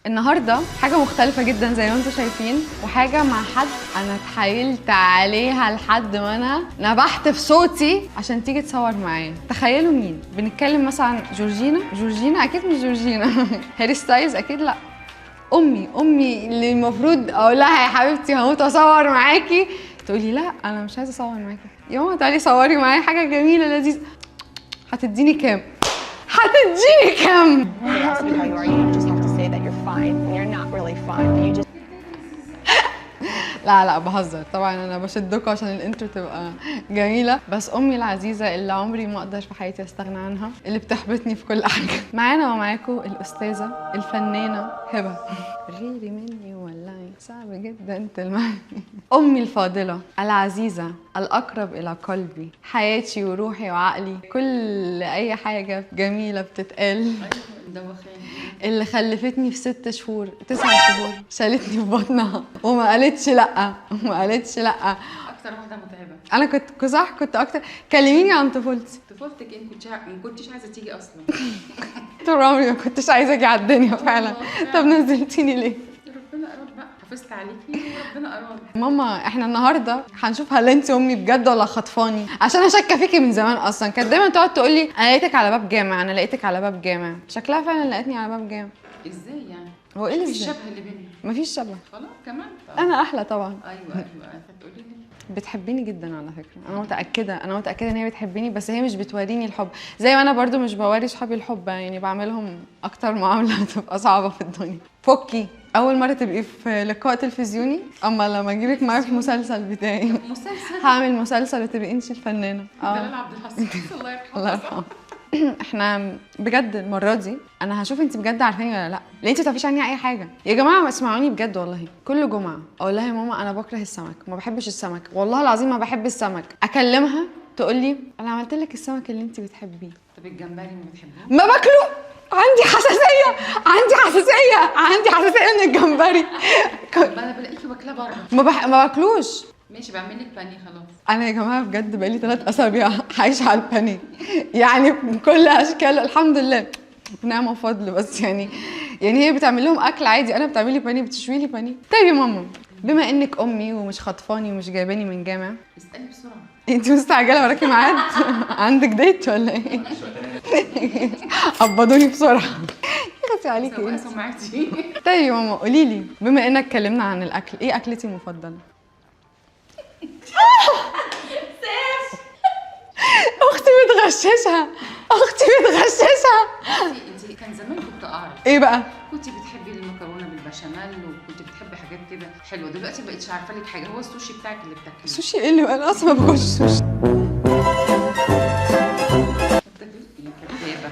النهارده حاجة مختلفة جدا زي ما انتم شايفين، وحاجه مع حد انا اتحايلت عليها لحد ما انا نبحت في صوتي عشان تيجي تصور معايا. تخيلوا مين؟ بنتكلم مثلا جورجينا؟ جورجينا اكيد مش جورجينا. هاري ستايلز اكيد لا. امي اللي المفروض اقول لها يا حبيبتي هموت اصور معاكي، تقولي لا انا مش عايزه اصور معاكي. يا ماما تعالي صوري معايا حاجة جميلة لذيذة. هتديني كام؟ هتديني كام؟ They ask you how you are, you just have to say that you're fine when you're not really fine. You just لا لا بهزر طبعا، انا بشدكم عشان ال intro تبقى جميلة. بس امي العزيزة اللي عمري ما اقدر في حياتي استغنى عنها، اللي بتحبطني في كل حاجة، معانا ومعاكم الاستاذة الفنانة هبه. غيري مني والله صعب جدا تلمعني. امي الفاضلة العزيزة الاقرب الى قلبي، حياتي وروحي وعقلي، كل اي حاجة جميلة بتتقال، اللي خلفتني في 6 شهور 9 شهور، شالتني في بطنها وما قالتش لا، وما قالتش لا. اكتر واحدة متعبة انا كنت صح، كنت اكتر. كلميني عن طفولتي. طفولتك انت ما كنتش عايزه تيجي اصلا. طول عمري ما كنتش عايزه اجي على الدنيا فعلا. طب نزلتيني ليه؟ ربنا اراد بقى، حافظت عليكي وربنا اراد. ماما احنا النهارده هنشوف هل انت امي بجد ولا خطفاني، عشان انا شاكه فيكي من زمان اصلا. كانت دايما تقعد تقول لي انا لقيتك على باب جامع، انا لقيتك على باب جامع. شكلها فعلا لقيتني على باب جامع. ازاي يعني؟ هو ايه اللي الشبه اللي بيننا؟ مفيش شبه. خلاص كمان انا احلى طبعا. ايوه ايوه هتقولي لي بتحبيني جدا على فكرة، انا متاكدة، انا متاكدة ان هي بتحبيني، بس هي مش بتوريني الحب زي ما انا برضو مش بوري صحابي الحب، يعني بعملهم اكتر معاملة تبقى صعبة في الدنيا. فكي اول مرة تبقي في لقاء تلفزيوني، اما لما اجيبك معايا في مسلسل بتاعي. مسلسل؟ هعمل مسلسل وتبقي انت الفنانة. دلال عبد الحسن الله يرحمه. الله يرحمه. احنا بجد المرة دي انا هشوف انت بجد عارفاني ولا لا، لان انت ما تعرفيش عني اي حاجة. يا جماعة ما اسمعوني بجد والله، كل جمعه اقول لها يا ماما انا بكره السمك، ما بحبش السمك، والله العظيم ما بحب السمك. اكلمها تقول لي انا عملت لك السمك اللي انت بتحبيه. طب الجمبري ما بتحبوش؟ ما باكله، عندي حساسية، عندي حساسية، عندي حساسية من الجمبري. طب انا بلاقيكي واكلاه بره. ما باكلوش. ماشي بعمل لك بانيه خلاص. انا يا جماعة بجد بقالي 3 اسابيع عايشه على البانيه، يعني بكل اشكاله الحمد لله نعمه وفضل. بس يعني هي بتعمل لهم اكل عادي، انا بتعمل لي بانيه، بتشوي لي بانيه. طيب يا ماما بما انك امي ومش خطفاني ومش جايباني من جامع، اسالي بسرعة. انت مستعجلة وراكي ميعاد؟ عندك ديت ولا ايه؟ قبضوني بسرعة. يا اختي عليكي انت. سمعتي. طيب يا ماما قولي لي، بما انك اتكلمنا عن الاكل، ايه اكلتي المفضلة؟ اختي بتغششها، اختي بتغششها. انت كان زمان كنت اعرف. ايه بقى؟ كنت بتحبي المكرونه بالبشاميل وكنت بتحبي حاجات كده حلوة، دلوقتي ما بقتش عارفه لك حاجة. هو السوشي بتاعك اللي بتاكليه؟ السوشي ايه اللي انا اصلا ما باكلش سوشي.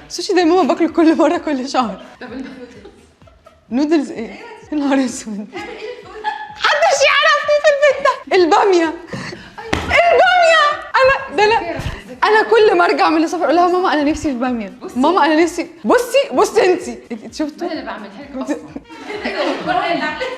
السوشي ده ماما باكله كل مرة كل شهر. طب نودلز ايه؟ يا نهار اسود، محدش يعرفني في البيت ده. الباميه، الباميه. انا ده انا كل ما ارجع من السفر اقول لها ماما انا نفسي في باميه، ماما انا نفسي. بصي بصي انت شفتوا؟ انا اللي بعملها لك اصلا.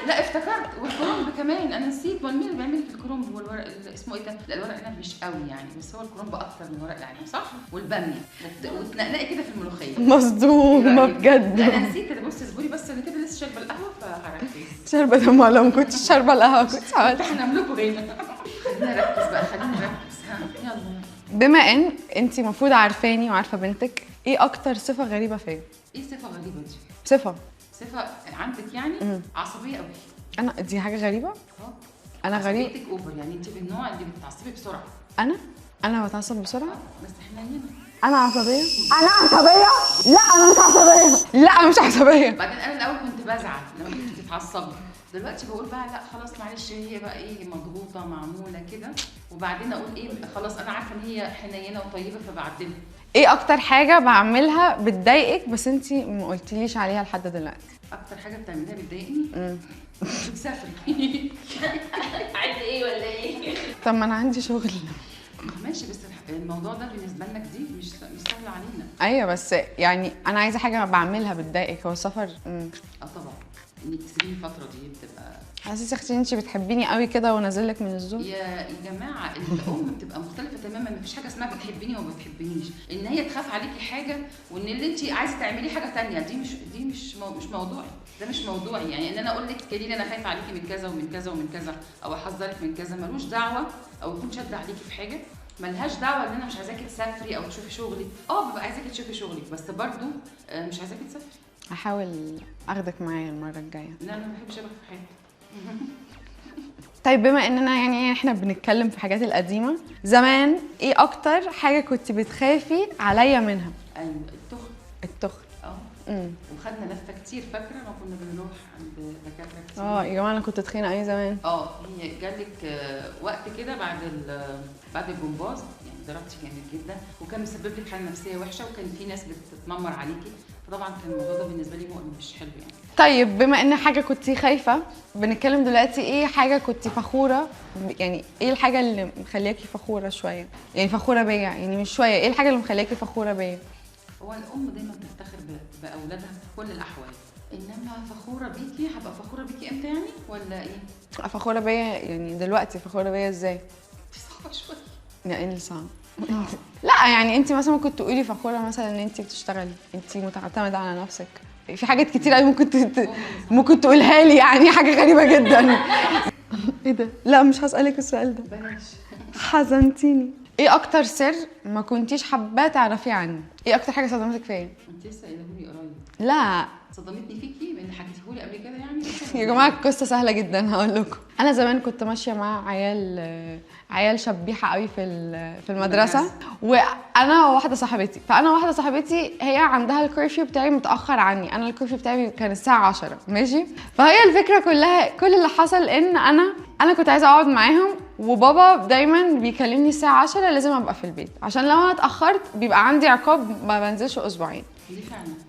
لا افتكرت، والكرنب كمان انا نسيت. مين اللي بيعمل لك الكرنب والورق اسمه ايه ده؟ لا الورق العنب مش قوي يعني، بس هو الكرنب اكتر من ورق العنب صح؟ والباميه وتنقنقي كده في الملوخية. مصدومة بجد. انا نسيت. بصي اصبري بس، انا كده لسه شاربه القهوة فهركز. شاربه دم؟ لو ما كنتش شاربه القهوة كنت عملت. احنا نملكه هنا. خلينا نركز بقى، خلينا نركز. ها يلا. بما ان انت المفروض عارفاني وعارفه بنتك، ايه اكتر صفة غريبة فيا؟ ايه صفة غريبة دي؟ صفة عندك يعني؟ عصبية قوي. انا دي حاجة غريبة؟ انا غريبة؟ عصبيتك over يعني، انت من النوع اللي بتتعصبي بسرعة. انا بتعصب بسرعة؟ بس حنينه. انا عصبية؟ انا عصبية؟ لا انا مش عصبية، لا انا مش عصبية. بعدين انا الاول كنت بزعل لما كنت بتتعصبي، دلوقتي بقول بقى لا خلاص معلش هي بقى ايه مضغوطه معمولة كده، وبعدين اقول ايه خلاص انا عارفه ان هي حنينه وطيبة فبعدلها. ايه اكتر حاجة بعملها بتضايقك بس انت ما قلتليش عليها لحد دلوقتي؟ اكتر حاجة بتعمليها بتضايقني؟ بتسافري. عندي ايه ولا ايه؟ طب ما انا عندي شغل. ماشي بس الموضوع ده بالنسبة لنا جديد، مش سهل علينا. ايوه بس يعني انا عايزه حاجة بعملها بتضايقك. هو السفر اه طبعا. انك تسيبيني الفترة دي بتبقى حاسه يا اختي انت بتحبيني قوي كده ونازل لك من الزور. يا جماعة الام بتبقى مختلفة تماما، مفيش حاجة اسمها بتحبيني وما بتحبينيش، ان هي تخاف عليكي حاجة وان اللي انت عايزه تعمليه حاجة ثانية، دي مش موضوعي، ده مش موضوعي. يعني ان انا اقول لك كليل انا خايفة عليكي من كذا ومن كذا ومن كذا، او احذرك من كذا، ملوش دعوه، او يكون شد عليكي في حاجة ملهاش دعوه ان انا مش عايزاكي تسافري او تشوفي شغلك. ببقى عايزاكي تشوفي شغلك، بس برضو مش عايزاكي تسافري. هحاول اخدك معايا المرة الجاية. لا انا ما بحبش اروح في حتة. طيب بما اننا يعني احنا بنتكلم في حاجات القديمة زمان، ايه اكتر حاجة كنت بتخافي عليا منها؟ ايوه التخن. التخن. وخدنا لفه كتير، فاكره ما كنا بنروح عند دكاترة كتير. يا جماعة انا كنت تخينة اي زمان. هي جالك وقت كده بعد الجمباز، يعني ضربتي جامد جدا، وكان مسبب لك حاله نفسية وحشة، وكان في ناس بتتنمر عليكي، فطبعا كان الموضوع ده بالنسبة لي مؤلم، مش حلو يعني. طيب بما ان حاجة كنت خايفة، بنتكلم دلوقتي ايه حاجة كنت فخورة، يعني ايه الحاجة اللي مخلياكي فخورة شوية؟ يعني فخورة بيا، يعني مش شوية، ايه الحاجة اللي مخلياكي فخورة بيا؟ هو الام دايما بتفتخر باولادها في كل الاحوال، انما فخورة بيكي، هبقى فخورة بيكي امتى يعني ولا ايه؟ فخورة بيا يعني دلوقتي فخورة بيا ازاي؟ دي صعبة شوية. لا ايه اللي صعب؟ لا يعني انت مثلا ممكن تقولي فخورة مثلا ان انت بتشتغلي، انت متعتمده على نفسك، في حاجات كتير قوي ممكن تقولها لي، يعني حاجة غريبة جدا. ايه ده؟ لا مش هسالك السؤال ده، بلاش. حزنتيني. ايه اكتر سر ما كنتيش حابة تعرفيه عني؟ ايه اكتر حاجة صدمتك فيا؟ انت لسه قايلهولي قريب. لا صدمتني فيكي من حكيتهولي قبل كده يعني. يا جماعة القصة سهلة جدا هقول لكم. انا زمان كنت ماشية مع عيال شبيحة قوي في المدرسة، وانا وواحدة صاحبتي، فانا واحدة صاحبتي هي عندها ال curfew بتاعي متاخر عني، انا ال curfew بتاعي كان الساعة 10 ماشي. فهي الفكرة كلها، كل اللي حصل ان انا كنت عايزه اقعد معاهم، وبابا دايما بيكلمني الساعة 10 لازم ابقى في البيت، عشان لو انا اتاخرت بيبقى عندي عقاب ما بنزلش اسبوعين. دي فعلا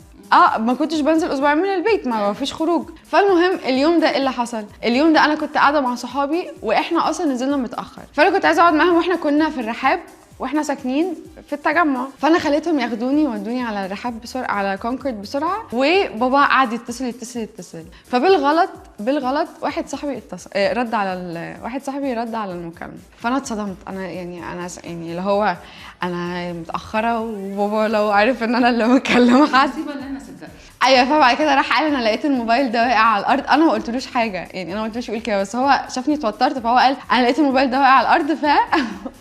ما كنتش بنزل اسبوعين من البيت، ما فيش خروج. فالمهم اليوم ده ايه اللي حصل؟ اليوم ده انا كنت قاعدة مع صحابي، واحنا اصلا نزلنا متاخر، فانا كنت عايزه اقعد معاهم، واحنا كنا في الرحاب واحنا ساكنين في التجمع، فانا خليتهم ياخدوني وودوني على الرحاب بسرعة، على كونكورد بسرعة، وبابا قعد يتصل يتصل يتصل. فبالغلط واحد صاحبي اتصل، رد على واحد صاحبي رد على المكالمة، فانا اتصدمت. انا يعني انا يعني اللي هو انا متاخرة، وبابا لو عرف ان انا اللي مكلمه حد. اللي انا صدقت. ايوه. فبعد كده راح قال انا لقيت الموبايل ده واقع على الارض. انا ما قلتلوش حاجة، يعني انا ما قلتلوش يقول كده، بس هو شافني اتوترت، فهو قال انا لقيت الموبايل ده واقع على الارض.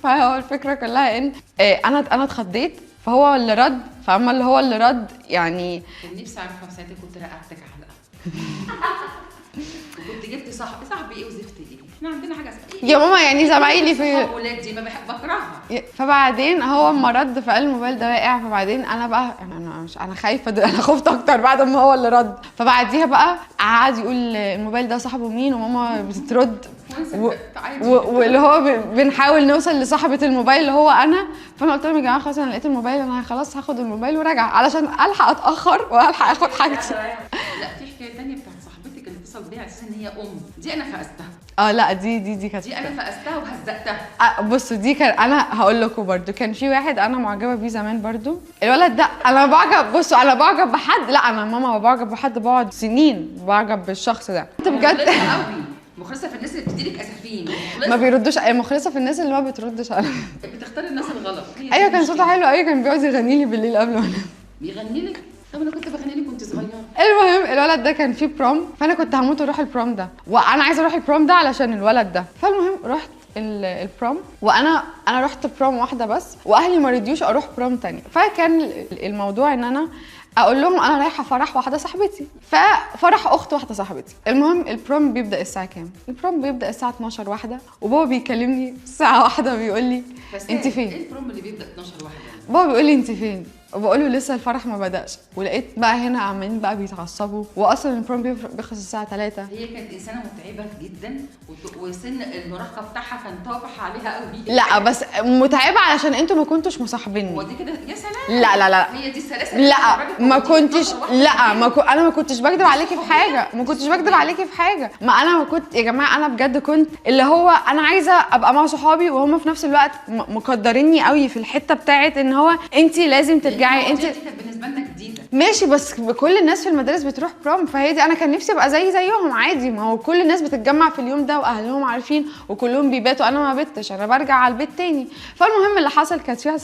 فهو الفكرة كلها ان انا اتخضيت، فهو اللي رد، فاما اللي هو اللي رد يعني كان نفسي اعرفها في ساعتها، كنت رقعتك علقه. وكنت جبت صاحبي ايه وزفت ايه، احنا عندنا حاجة اسمها يا ماما يعني زمايلي في ولادي ما بكرهها. فبعدين هو اما رد فقال الموبايل ده واقع، فبعدين انا بقى انا مش انا خايفة، انا خفت اكتر بعد ما هو اللي رد. فبعديها بقى قعد يقول الموبايل ده صاحبه مين، وماما بترد واللي هو بنحاول نوصل لصاحبه الموبايل اللي هو انا. فانا قلت لهم يا جماعة خلاص انا لقيت الموبايل، انا خلاص هاخد الموبايل وراجع علشان الحق اتاخر والحق اخد حاجتي. لا في حكاية ثانية بتاعت صاحبتك اللي اتصلت بيها على اساس ان هي ام، دي انا فقستها. لا دي كانت، دي انا فقستها وهزقتها. بصوا دي كان انا هقول لكم برده، كان في واحد انا معجبه بيه زمان برده، الولد ده انا بعجب، بصوا انا بعجب بحد، لا انا ماما بعجب بحد بقعد سنين بعجب بالشخص ده. انت بجد قوي مخلصة في الناس اللي بتديلك اسفين، ما بيردوش. مخلصة في الناس اللي ما بتردش على، بتختاري الناس الغلط. ايوه كان صوته حلو قوي، كان بيقعد يغني لي بالليل قبل ما انام. بيغني لك؟ طب انا كنت بغني لك وانت صغيرة. المهم الولد ده كان فيه prom، فانا كنت هموت اروح ال prom ده، وانا عايزه اروح ال prom ده علشان الولد ده. فالمهم رحت ال prom، وانا رحت prom واحدة بس، واهلي ما رضيوش اروح prom تاني. فكان الموضوع ان انا اقول لهم انا رايحة فرح واحدة صاحبتي، ففرح اخت واحدة صاحبتي. المهم ال prom بيبدا الساعة كام؟ ال prom بيبدا الساعة 12 واحدة، وبابا بيكلمني الساعة 1 بيقول لي انت فين؟ ايه ال prom اللي بيبدا 12 واحدة؟ بابا بيقول لي انت فين؟ وبقول له لسه الفرح ما بدأش. ولقيت بقى هنا عمالين بقى بيتعصبوا، واصلا ال prom بيخلص الساعة 3. هي كانت انسانه متعبة جدا، وسن المراهقة بتاعها كان طافح عليها قوي. لا بس متعبة علشان انتوا ما كنتوش مصاحبيني. هو دي كده يا سلام. لا لا لا هي دي السلاسل. لا ما كنتش، لا ما انا ما كنتش بكدب عليكي في حاجة، ما كنتش بكدب عليكي في حاجة. ما انا ما كنت يا جماعة، انا بجد كنت اللي هو انا عايزه ابقى مع صحابي، وهم في نفس الوقت مقدريني قوي في الحتة بتاعت ان هو انت لازم ترجعي. انت دي كانت بالنسبة لنا جديدة. ماشي، بس كل الناس في المدارس بتروح prom، فهي دي انا كان نفسي ابقى زي زيهم عادي. ما هو كل الناس بتتجمع في اليوم ده واهلهم عارفين وكلهم بيباتوا، انا ما بتش، انا برجع على البيت تاني. فالمهم اللي حصل، كانت فيها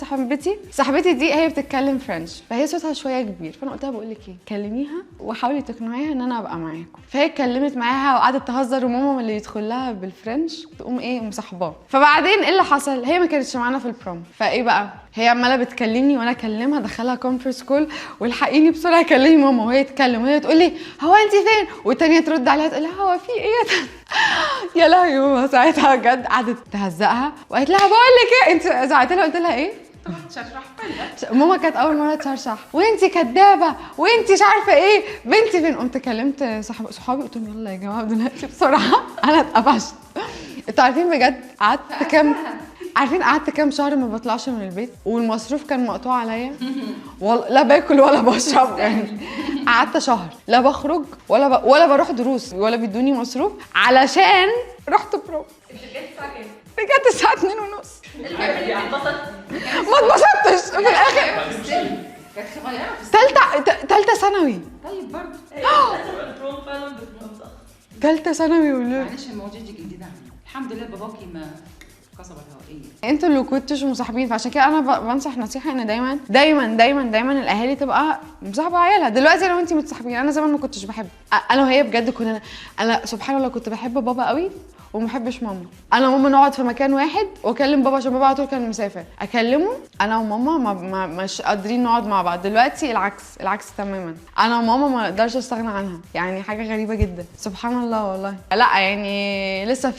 صاحبتي دي هي بتتكلم French، فهي صوتها شوية كبير، فانا قلت لها بقول لك ايه، كلميها وحاولي تقنعيها ان انا ابقى معاكم. فهي اتكلمت معاها وقعدت تهزر، وماما اللي يدخل لها بال French تقوم ايه مصاحباه. فبعدين ايه اللي حصل، هي ما كانتش معانا في ال prom، فايه بقى هي عماله بتكلمني وانا اكلمها، دخلها conference call والحقيني بسرعة كلمي ماما، وهي تتكلم وهي تقول لي هو انت فين، والتانية ترد عليها تقول لها هو في ايه يا لهوي. ماما ساعتها بجد قعدت تهزقها وقالت لها بقول لك ايه انت، زعقت لها قلت لها ايه، ماما كانت اول مرة تشرشح، وانت كدابه وانت مش عارفه ايه، بنتي فين. قمت كلمت صحابي قلت لهم يلا يا جماعة دلوقتي بسرعة انا اتقفشت. انتوا عارفين بجد قعدت كام، عارفين قعدت كام شهر ما بطلعش من البيت، والمصروف كان مقطوع عليا والله، لا باكل ولا بشرب يعني. قعدت شهر لا بخرج ولا بروح دروس ولا بيدوني مصروف علشان رحت prom. رجعت الساعة 2:30. ما اتبسطتش في الاخر. كانت صغيرة في ثالثة ثانوي. طيب برضه ال prom فعلا بتنطق ثالثة ثانوي ولا معلش المواضيع دي جديدة. الحمد لله باباكي ما قصبة الهوائية. انتوا اللي كنتوش مصاحبين، فعشان كده انا بنصح نصيحة ان دايما دايما دايما دايما الاهالي تبقى مصاحبه عيالها. دلوقتي لو انت متصاحبين، انا زمان ما كنتش بحب، انا وهي بجد كنا، انا سبحان الله كنت بحب بابا قوي وما بحبش ماما. انا وماما نقعد في مكان واحد واكلم بابا عشان بابا على طول كان مسافر، اكلمه انا وماما ما مش قادرين نقعد مع بعض. دلوقتي العكس، العكس تماما، انا وماما ما اقدرش استغنى عنها، يعني حاجة غريبة جدا سبحان الله والله. لا يعني لسه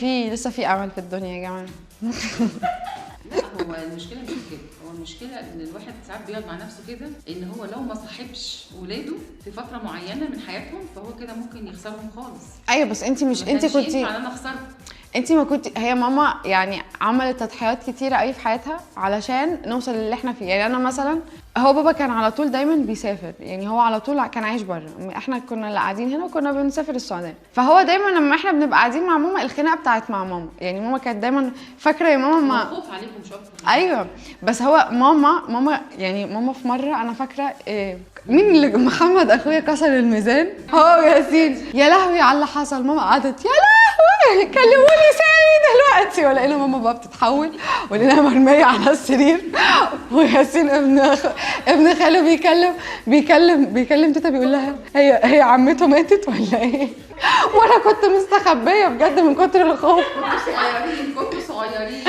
في امل في الدنيا يا جماعة. لا هو المشكلة مش كده، هو المشكلة ان الواحد ساعات بيقعد مع نفسه كده ان هو لو ما صاحبش ولاده في فترة معينة من حياتهم فهو كده ممكن يخسرهم خالص. ايوه بس انت مش انت كنتي، انا خسرت، انت ما كنت، هي ماما يعني عملت تضحيات كتيرة قوي في حياتها علشان نوصل للي احنا فيه. يعني انا مثلا هو بابا كان على طول دايما بيسافر، يعني هو على طول كان عايش بره، احنا كنا اللي قاعدين هنا وكنا بنسافر السعودية، فهو دايما لما احنا بنبقى قاعدين مع ماما الخناقة بتاعت مع ماما، يعني ماما كانت دايما فاكره يا ماما ما خوف عليكم مش اكتر. ايوه بس هو ماما يعني ماما في مرة انا فاكره إيه، مين اللي محمد اخويا كسر الميزان هو ياسين، يا لهوي على اللي حصل، ماما قعدت يا لهوي كلموني سامي دلوقتي، ولقينا ماما بقى بتتحول ولقيناها مرمية على السرير، وياسين ابن خاله بيكلم بيكلم بيكلم تيتا بيقول لها هي عمته ماتت ولا ايه؟ وانا كنت مستخبيه بجد من كتر الخوف. كنتوا صغيرين.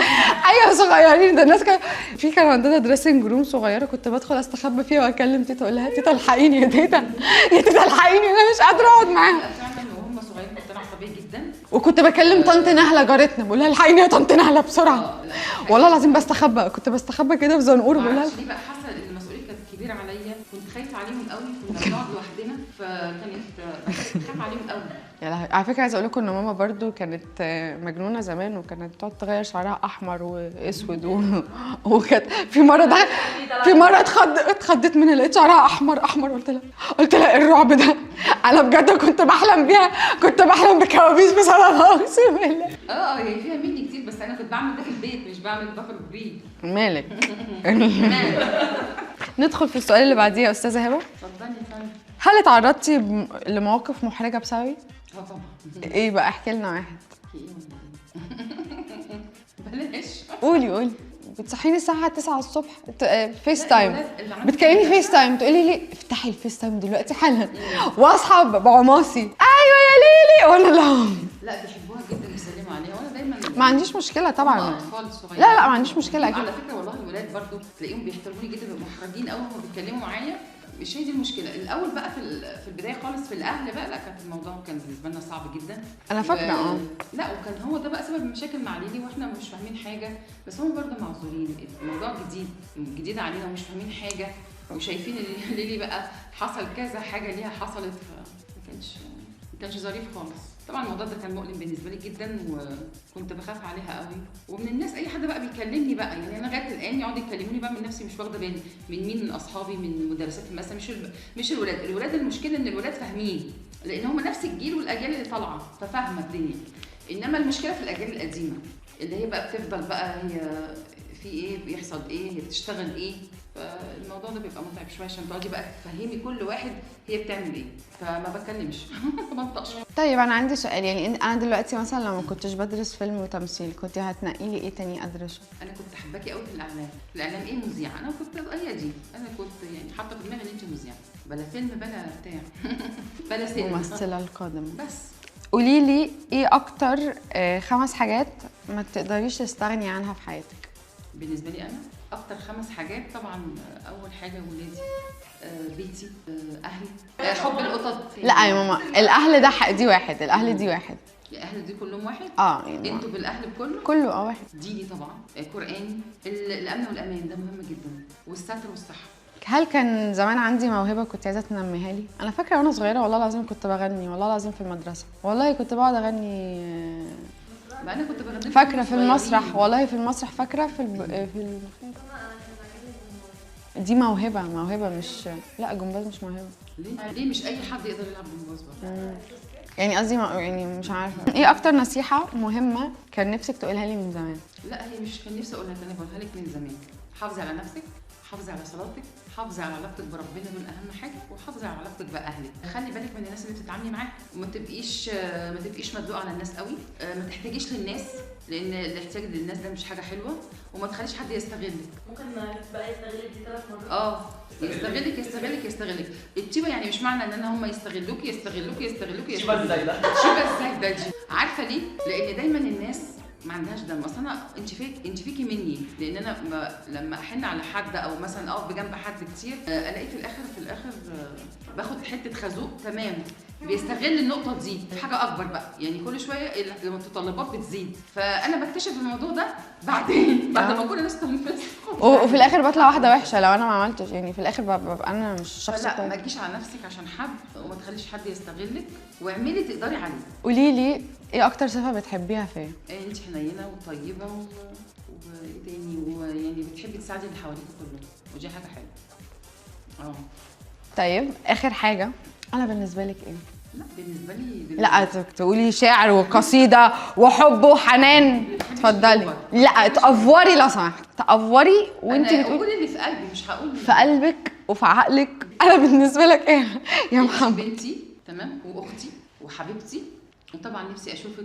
ايوه صغيرين، ده الناس كان عندنا dressing room صغيرة كنت بدخل استخبى فيها واكلم تيتا اقول لها تيتا الحقيني يا تيتا، يا تيتا الحقيني انا مش قادرة اقعد معاها. فعلا وهم صغيرين كنت انا عصبية جدا، وكنت بكلم طنط نهله جارتنا بقول لها الحقيني يا طنط نهله بسرعة، والله العظيم بستخبى، كنت بستخبى كده في زنقور بقول لها. ليه بقى حاسه ان المسؤولية كانت كبيرة عليا، كنت خايفة عليهم قوي، كنا بنقعد لوحدنا فكانت بخاف عليهم قوي. يا لهوي. على فكرة عايزه اقول لكم ان ماما برضو كانت مجنونة زمان، وكانت تقعد تغير شعرها احمر واسود وكانت في مرة في مرة اتخضيت منها لقيت شعرها احمر احمر، قلت لها ايه الرعب ده؟ انا بجد كنت بحلم بيها، كنت بحلم بكوابيس بسببها اقسم بالله. هي فيها مني كتير، بس انا كنت بعمل ده في البيت مش بعمل بخرج بيه. مالك؟ ندخل في السؤال اللي بعديه يا استاذه هبه. اتفضلي يا فندم. هل اتعرضتي لمواقف محرجه بسببي؟ اه طبعا. ايه بقى؟ احكي لنا واحد. احكي ايه ولا ايه؟ بلاش. قولي قولي. بتصحيني الساعة 9 الصبح FaceTime، بتكلمني FaceTime تقولي لي افتحي ال FaceTime دلوقتي حالا، واصحى بعماصي ايوه يا ليلي، وانا لا لا بيحبوها جدا بيسلموا عليها، وانا دايما ما عنديش مشكلة طبعا. اطفال صغيرين لا لا ما عنديش مشكلة اكيد. على فكرة والله الولاد برضو تلاقيهم بيحترموني جدا، بيبقوا محرجين قوي وهم بيتكلموا معايا، مش هي دي المشكلة. الاول بقى في البداية خالص في الاهل بقى لا كانت الموضوع كان بالنسبة لنا صعب جدا. انا فاكره لا وكان هو ده بقى سبب المشاكل مع ليلي، واحنا مش فاهمين حاجة، بس هم برضه معذورين، الموضوع جديد علينا ومش فاهمين حاجة، وشايفين ان ليلي بقى حصل كذا حاجة ليها حصلت، فما كانش ظريف خالص. طبعا الموضوع ده كان مؤلم بالنسبة لي جدا، وكنت بخاف عليها قوي. ومن الناس اي حد بقى بيكلمني بقى، يعني انا لغاية الان يقعدوا يكلموني بقى من نفسي مش واخده بالي من مين، من اصحابي، من مدرسات مثلا، مش الولاد. الولاد المشكلة ان الولاد فاهمين لان هم نفس الجيل والاجيال اللي طالعه ففاهمه الدنيا، انما المشكلة في الاجيال القديمة اللي هي بقى بتفضل بقى هي في ايه بيحصل، ايه هي بتشتغل ايه، فالموضوع الموضوع ده بيبقى متعب شوية عشان تقعدي بقى تفهمي كل واحد هي بتعمل ايه، فما بتكلمش ما بنطقش. طيب انا عندي سؤال، يعني انا دلوقتي مثلا لو ما كنتش بدرس فيلم وتمثيل كنت هتنقي لي ايه تاني ادرسه؟ انا كنت حباكي قوي في الاعلام، الاعلام ايه مذيعه، انا كنت هي دي، انا كنت يعني حاطه في دماغي ان انت مذيعه، بلا فيلم بلا بتاع بلا سينما، ممثلة القادمة. بس قولي لي ايه اكتر 5 حاجات ما تقدريش تستغني عنها في حياتك؟ بالنسبة لي انا اكتر 5 حاجات طبعا، اول حاجة ولادي، بيتي، اهلي، حب القطط. لا يا ماما الاهل ده دي واحد، الاهل دي واحد. الاهل دي كلهم واحد؟ يعني انتوا بالاهل بكله؟ كله واحد. ديني طبعا، قراني، الامن والامان ده مهم جدا، والستر والصحة. هل كان زمان عندي موهبة كنت عايزه تنميها لي؟ انا فاكره وانا صغيرة والله العظيم كنت بغني، والله العظيم في المدرسة والله كنت بقعد اغني. ما انا كنت بغني فاكره في المسرح، والله في المسرح فاكره في دي موهبة، موهبة مش، لا جمباز مش موهبة. ليه؟ ليه مش اي حد يقدر يلعب جمباز برضه؟ يعني قصدي يعني مش عارفه. ايه اكتر نصيحة مهمة كان نفسك تقولها لي من زمان؟ لا هي مش كان نفسي اقولها، انا بقولها لك من زمان. حافظي على نفسك، حافظي على صلاتك، حافظي على علاقتك بربنا، دول اهم حاجة، وحافظي على علاقتك باهلك. خلي بالك من الناس اللي بتتعاملي معاها، وما تبقيش مدلوقه على الناس قوي، ما تحتاجيش للناس لان الاحتياج للناس ده مش حاجة حلوة، وما تخليش حد يستغلك. ممكن بقى يستغلك دي 3 مرات. يستغلك يستغلك يستغلك. الطيبة يعني مش معنى ان انا هم يستغلوكي يستغلوكي يستغلوكي. الطيبة الزايدة. الطيبة الزايدة دي عارفه ليه؟ لان دايما الناس ما عندهاش دم. اصل انا انت فيكي مني، لان انا لما احن على حد او مثلا اقف بجنب حد كتير الاقي في الاخر باخد حتة خازوق. تمام، بيستغل النقطة دي في حاجة اكبر بقى، يعني كل شوية المتطلبات بتزيد، فانا بكتشف الموضوع ده بعدين بعد ما اكون انا استنفذت، وفي الاخر بطلع واحدة وحشة لو انا ما عملتش، يعني في الاخر ببقى انا مش شخص. لا ما تجيش على نفسك عشان حد، وما تخليش حد يستغلك، واعملي تقدري عليه. قولي لي ايه اكتر صفة بتحبيها فيا؟ انت حنينه وطيبة وايه تاني، ويعني بتحبي تساعدي اللي حواليكي كلهم، ودي حاجة حلوة. طيب اخر حاجة، انا بالنسبة لك ايه؟ لا بالنسبة لي لا تقولي شعر وقصيده وحب وحنان. اتفضلي. لا تأفوري لو سمحت، تأفوري وانت بتقولي قولي اللي في قلبي، مش هقول في قلبك وفي عقلك. انا بالنسبة لك ايه يا محمد؟ بنتي تمام، واختي وحبيبتي، وطبعا نفسي اشوفك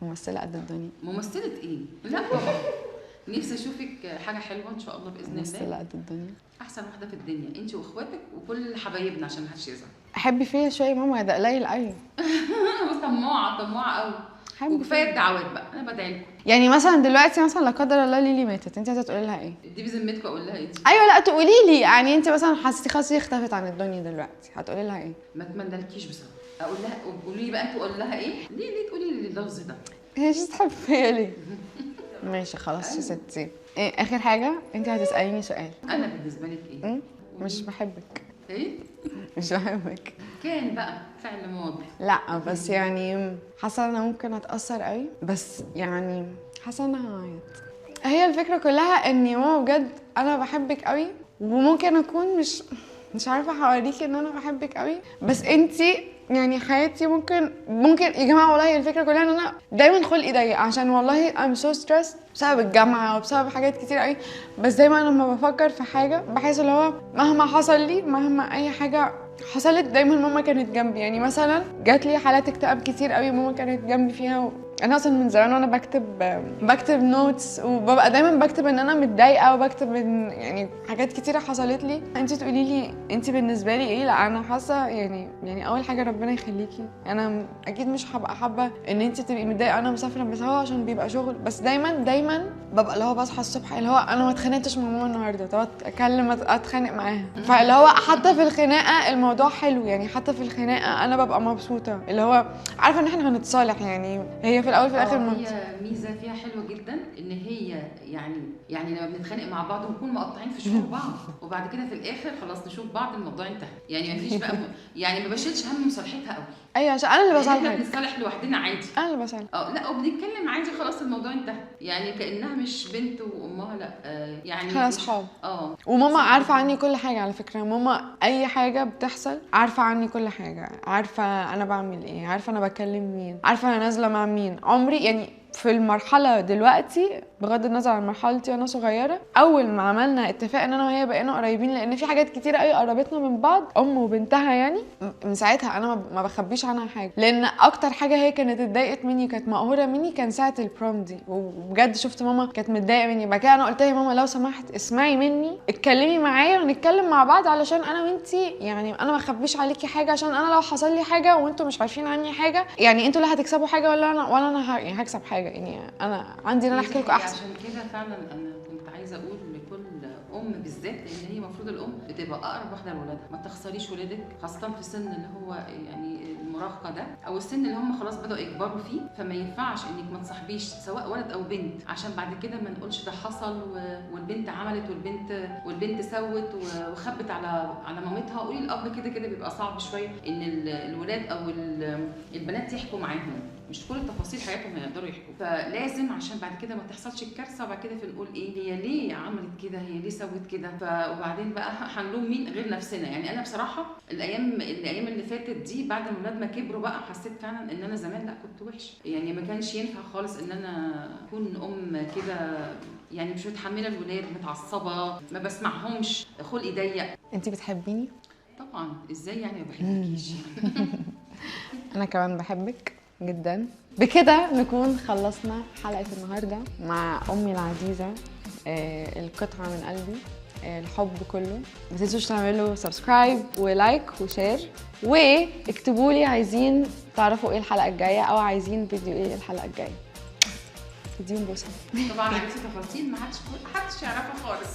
ممثلة قد الدنيا. ممثلة ايه؟ لا طبعا نفسي اشوفك حاجة حلوة ان شاء الله باذن الله. ممثلة قد الدنيا، احسن واحدة في الدنيا انت واخواتك وكل حبايبنا عشان ما حدش يزعل. احبي فيا شوية يا ماما، ده قليل قوي. طماعه طماعه قوي. وكفاية الدعوات بقى، انا بدعي لكم. يعني مثلا دلوقتي مثلا لا قدر الله ليلي ماتت، انت عايزه تقولي لها ايه؟ دي بذمتكم اقول لها ايه؟ ايوه لا تقولي لي، يعني انت مثلا حسيتي خلاص هي اختفت عن الدنيا دلوقتي، هتقولي لها ايه؟ ما اتمنالكيش بصراحة. اقول لها قولي لي بقى انتوا قولي لها ايه؟ ليه تقولي لي اللفظ ده؟ هي مش بتحب فيا ليه؟ ماشي خلاص يا ستي. ايه اخر حاجة انت هتساليني سؤال؟ انا بالنسبة لك ايه؟ مش بحبك. ايه؟ مش بحبك. كان بقى فعل ماضي. لا بس يعني حاسه انا ممكن اتاثر قوي، بس يعني حاسه انا هعيط. هي الفكرة كلها ان يا ماما بجد انا بحبك قوي، وممكن اكون مش عارفه هوريكي ان انا بحبك قوي، بس انتي يعني حياتي ممكن يا جماعة والله الفكرة كلها ان انا دايما خلقي ضيق عشان والله I'm so stressed بسبب الجامعة وبسبب حاجات كتير قوي، بس دايما لما بفكر في حاجة بحس اللي هو مهما حصل لي، مهما اي حاجة حصلت، دايما ماما كانت جنبي. يعني مثلا جات لي حالات اكتئاب كتير قوي ماما كانت جنبي فيها. انا اصلا من زمان وانا بكتب notes، وببقى دايما بكتب ان انا متضايقة، وبكتب ان يعني حاجات كتيرة حصلت لي. انت تقولي لي انت بالنسبة لي ايه؟ لا انا حاسه يعني اول حاجة ربنا يخليكي، انا اكيد مش هبقى حابة ان انت تبقي متضايقة انا مسافرة، بس هو عشان بيبقى شغل. بس دايما ببقى اللي هو بصحى الصبح اللي هو انا ما اتخانقتش مع ماما النهارده، طب اتكلم اتخانق معاها، فاللي هو حتى في الخناقة الموضوع حلو، يعني حتى في الخناقة انا ببقى مبسوطة، اللي هو عارفه ان احنا هنتصالح، يعني هي في الاول في الاخر. هي ميزة فيها حلوة جدا ان هي يعني لما بنتخانق مع بعض ونكون مقطعين في شعور بعض، وبعد كده في الاخر خلاص نشوف بعض الموضوع انتهى، يعني ما فيش بقى يعني ما بشيلش هم مصالحتها قوي. ايوه عشان انا اللي بصالحك، احنا بنتصالح لوحدنا عادي، انا اللي بصالح. لا وبنتكلم عادي خلاص الموضوع انتهى، يعني كانها مش بنت وامها، لا يعني احنا اصحاب. وماما عارفه عني كل حاجة على فكرة، ماما اي حاجة بتحصل عارفه عني كل حاجة، عارفه انا بعمل ايه، عارفه انا بكلم مين، عارفه انا نازله مع مين. عمري يعني في المرحلة دلوقتي بغض النظر عن مرحلتي وانا صغيرة. اول ما عملنا اتفاق ان انا وهي بقينا قريبين، لان في حاجات كتيرة قوي قربتنا من بعض، ام وبنتها يعني، من ساعتها انا ما بخبيش عنها حاجة، لان اكتر حاجة هي كانت اتضايقت مني، كانت مقهوره مني، كان ساعة ال prom دي، وبجد شفت ماما كانت متضايقة مني. بعد كده انا قلت لها يا ماما لو سمحت اسمعي مني، اتكلمي معايا ونتكلم مع بعض، علشان انا وانتي يعني انا ما اخبيش عليكي حاجة، عشان انا لو حصل لي حاجة وانتوا مش عارفين عني حاجة، يعني انتوا لا هتكسبوا حاجة ولا انا، ولا انا يعني هكسب حاجة، يعني انا عندي ان انا احكي لكم احسن. عشان كده فعلا انا كنت عايزه اقول لكل ام بالذات، لان هي المفروض الام بتبقى اقرب واحدة لولادها، ما تخسريش ولادك، خاصة في السن اللي هو يعني المراهقة ده، او السن اللي هم خلاص بداوا يكبروا فيه، فما ينفعش انك ما تصاحبيش سواء ولد او بنت، عشان بعد كده ما نقولش ده حصل والبنت عملت والبنت سوت وخبت على مامتها. قولي الاب كده كده بيبقى صعب شوية ان الولاد او البنات يحكوا معاهم، مش كل تفاصيل حياتهم هيقدروا يحكوا، فلازم عشان بعد كده ما تحصلش الكارثة، وبعد كده فنقول ايه هي ليه عملت كده، هي ليه سوت كده، وبعدين بقى هنلوم مين غير نفسنا. يعني انا بصراحة الايام اللي فاتت دي بعد ما الولاد ما كبروا بقى، حسيت فعلا ان انا زمان لا كنت وحشة، يعني ما كانش ينفع خالص ان انا اكون ام كده، يعني مش متحملة الولاد، متعصبه، ما بسمعهمش، خلقي ضيق. انت بتحبيني؟ طبعا، ازاي يعني ما بحبكيش؟ انا كمان بحبك جدا. بكده نكون خلصنا حلقة النهاردة مع أمي العزيزة، القطعة من قلبي، الحب كله. ما تنسوش تعملوا subscribe و like و share، واكتبوا لي عايزين تعرفوا ايه الحلقة الجاية، او عايزين فيديو ايه الحلقة الجاية. اديهم بوسة. طبعا عرفتي تفاصيل ما حدش يعرفها خالص.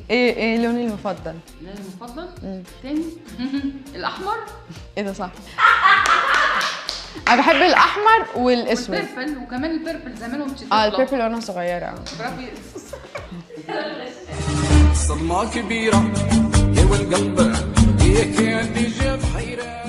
ايه لوني المفضل؟ لوني المفضل؟ تاني الاحمر. ايه ده صح. انا بحب الاحمر والاسود وال purple، وكمان ال purple زمان وانت طفله. ال purple وانا صغيرة. برافو. صدمة كبيرة يا والقلب يا كان اللي جاب حيره.